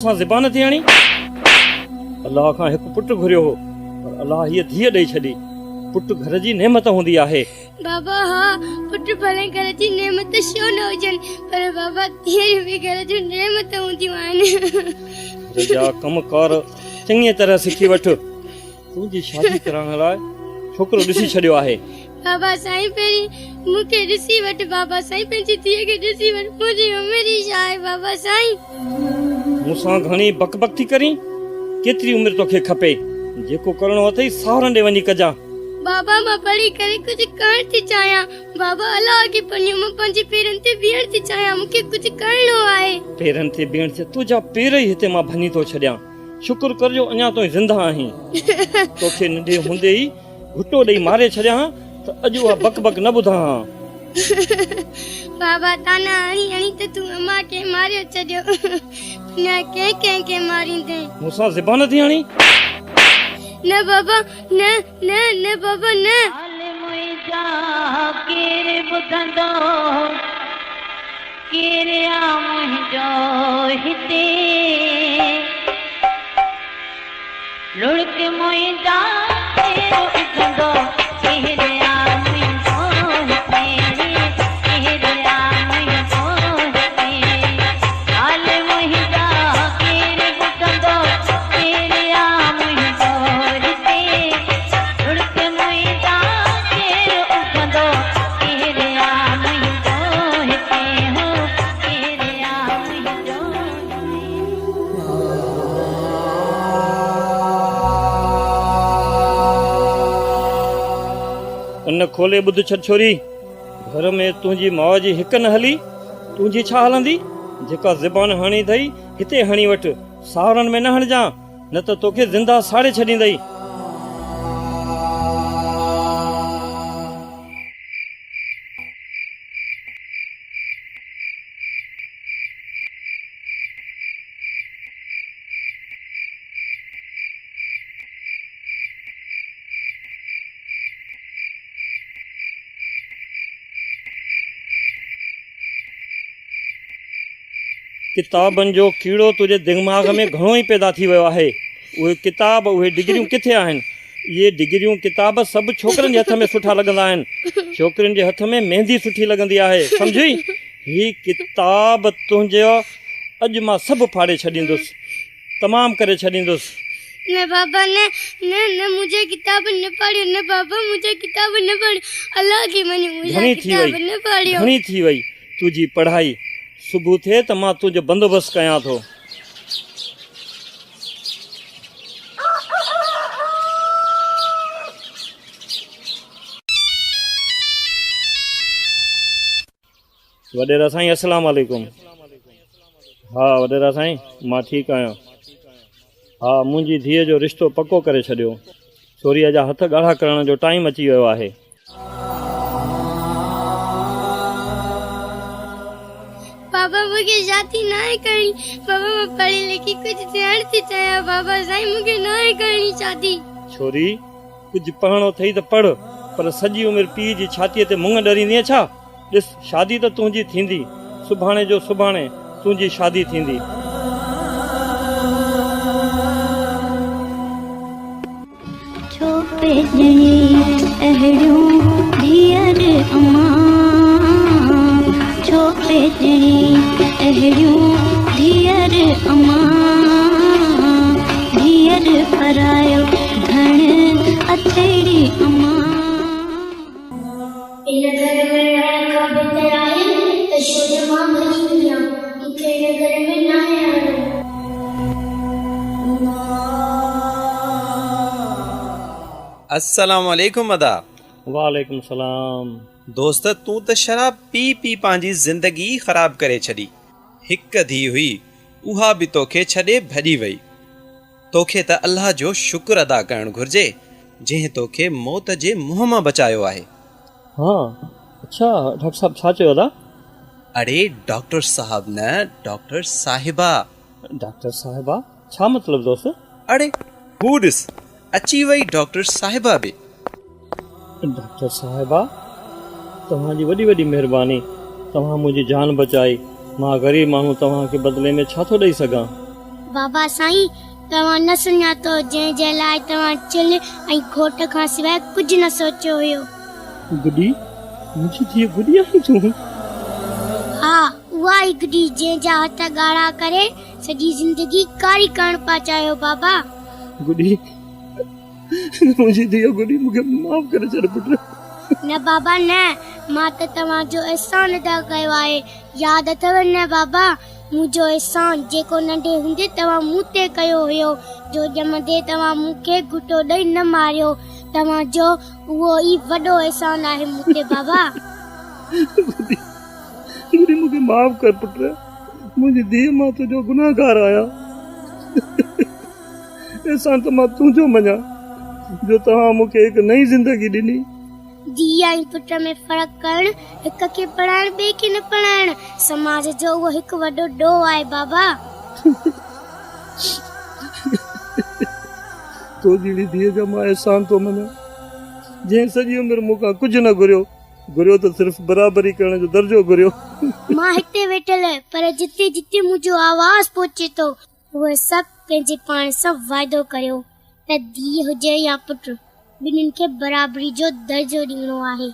سان زبان ٿي هڻي. الله کان هڪ پٽ گهريو هو، پر الله هيء ڌيء ڏئي ڇڏي. پٽ گهر جي نعمت هوندي آهي. بابا ها، پٽ ڀلي گهر جي نعمت ڇو نه هجن، پر بابا ڌيئريون به گهر جون نعمت هونديون آهن. گهر جا ڪم ڪار چڱيء طرح سکي وٺ. تنهنجي شادي ڪرائڻ لاء ڇوڪرو ڏسي ڇڏيو آهي. بابا سائين پهرين مون کي ڏسي وٺ بابا سائين پنهنجي ڌيء کي ڏسي وٺ منهنجي عمر ئي ڇا آهي بابا سائين. مون سان گهڻي بڪ بڪ ٿي ڪرين ڪيتري عمر توکي کپي جيڪو ڪرڻو اٿئي ساهرن ڏي وڃي ڪجان. بابا مان پڙهي ڪري ڪجهه ڪرڻ ٿي چاهيان بابا الله کي پنيو مان پنهنجي پيرن تي بيهڻ ٿي چاهيان مون کي ڪجهه ڪرڻو آهي. پيرن تي بيهڻ ٿي تنهنجا پير ئي هتي مان ڀڃي ٿو ڇڏيان. شڪر ڪر جو اڃا تائين زنده آهين. توکي ننڍي هوندي ئي گهٽو ڏئي ماري ڇڏيان ها ته اڄ اها بڪ بڪ نه ٻڌان ها. بابا طعنا هڻي هڻي ته تون امان کي ماريو ڇڏيو. اڃا ڪنهن ڪنهن کي ماريندين. مون سان زبان ٿي هڻين؟ نه بابا نه نه نه بابا نه. حال منهنجا ڪير ٻڌندو ڪير آ منهنجو هتي لڙڪ منهنجا ڪير اگهندو ڪير آ منهنجو هتي ڪير آ منهنجو هتي حال منهنجا ڪير ٻڌندو ڪير آ منهنجو هتي لڙڪ منهنجا ڪير اگهندو ڪير آ منهنجو هتي هو ڪير آ منهنجو هتي. ڪن کولي ٻڌ ڇڏ ڇوري، گهر ۾ تنهنجي ماء جي هڪ نه هلي، تنهنجي ڇا هلندي؟ جيڪا زبان هڻي اٿئي، هتي هڻي وٺ، ساهرن ۾ نه هڻجان، نه ته توکي زنده ساڙي ڇڏيندئي. ڪتابن جو ڪيڙو تنهنجي دماغ ۾ گهڻو ئي پيدا ٿي ويو آهي. اهي ڪتاب، اهي ڊگريون ڪٿي آهن؟ اهي ڊگريون، ڪتاب سڀ ڇوڪرن جي هٿ ۾ سٺا لڳندا آهن. ڇوڪرين جي هٿ ۾ ميندي سٺي لڳندي آهي. سمجهئي؟ هي ڪتاب تنهنجا اڄ مان سڀ ڦاڙي ڇڏيندس. تمام ڪري ڇڏيندس. نه بابا نه نه نه منهنجا ڪتاب نه ڦاڙيو نه بابا منهنجا ڪتاب نه ڦاڙيو الله کي مڃو منهنجا گهڻي ٿي ڪتاب وئي نه ڦاڙيو. گهڻي ٿي وئي تنهنجي پڙهائي. صبح ٿئي ته مان تنهنجو بندوبست ڪيان ٿو. وڏيرا سائين السلام عليڪم. ها وڏيرا سائين مان ٺيڪ آهيان. ها منهنجي ڌيء جو رشتو پڪو ڪري ڇڏيو. ڇوريء جا هٿ ڳاڙها ڪرڻ جو ٽائيم اچي ويو آهي. بابا مون کي شادي ناهي ڪرڻي بابا مان پڙهي لکي ڪجهه ٿيڻ ٿي چاهيان بابا سائين مون کي ناهي ڪرڻي شادي. ڇوري ڪجهه پڙهڻو اٿئي ته پڙهه پر سڄي عمر پيء جي ڇاتيء تي مڱ ڏريندينء ڇا؟ ڏس شادي ته تنهنجي ٿيندي، سڀاڻي جو سڀاڻي تنهنجي شادي ٿيندي. ڇو پئي ڄڻي اهڙيون ڌيئر امان ڇو پئي ڄڻي اهڙيون ڌيئر امان ڌيئر پرايو ڌڻ اٿئي امان. ان گهر ۾ رهڻ کان بهتر آهي ته ڇو نه مان ڀڄي وڃان. مون کي ان گهر ۾ ناهي رهڻو. السلام عليڪم ادا. وعليڪم السلام. دوست تون ته شراب پي پي پنهنجي زندگي ئي خراب ڪري ڇڏي. هڪ ڌيء هئي اها به توکي ڇڏي ڀڄي وئي. توکي ته الله جو شڪر ادا ڪرڻ گهرجي جنهن توکي موت جي منهن مان بچايو آهي. ها اڇا ڊاڪٽر صاحب ڇا چيو ادا؟ اڙي ڊاڪٽر صاحب نه ڊاڪٽر صاحبه. ڊاڪٽر صاحبه ڇا مطلب دوست؟ اڙي هو ڏس اچي وئي ڊاڪٽر صاحبه به. ڊاڪٽر صاحبه توهان جي وڏي وڏي مهرباني توهان منهنجي جان بچائي مان غريب ماڻهو توهان کي بدلي ۾ ڇا ٿو ڏئي سگهان. بابا سائين، توهان نه سڃاتو، جنهن جي لاء توهان چلهه ۽ گهوٽ کان سواء ڪجهه نه سوچيو هيو. گڏي، منهنجي ڌيء گڏي آهين تون؟ ها، اها ئي گڏي، جنهن جا هٿ ڳاڙها ڪري سڄي زندگي ڪاري ڪرڻ پيا چاهيو بابا. گڏي، منهنجي ڌيء گڏي، مون کي معاف ڪري ڇڏ پٽ. نه بابا نه، مان ته توهان جو احسان ادا ڪيو آهي. ياد اٿو نه بابا، منهنجو احسان، جيڪو ننڍي هوندي توهان مون تي ڪيو هيو، جو ڄمندي توهان مون کي گهٽو ڏئي نه ماريو. توهان جو اهو ئي وڏو احسان آهي مون تي بابا. گڏي، گڏي مون کي معاف ڪر پٽ. منهنجي ڌيء مان تنهنجو گنهگار آهيان. احسان ته مان تنهنجو مڃان جو توهان مون کي هڪ نئين زندگي ڏني. ڌيء ۽ پٽ ۾ فرق ڪرڻ، هڪ کي پڙهائڻ ٻئي کي نه پڙهائڻ، سماج جو اهو هڪ وڏو ڏوهه آهي بابا. تو جهڙي ڌيء جا مان احسان ٿو مڃان، جنهن سڄي عمر مون کان ڪجهه نه گهريو. گهريو ته صرف برابري ڪرڻ جو درجو گهريو. مان هتي ويٺل پر جتي جتي منهنجو آواز پهچي ٿو، اهي سڀ پنهنجي پاڻ سان واعدو ڪريو ته ڌيء هجي يا پٽ، ٻنهين کي برابري جو درجو ڏيڻو آهي.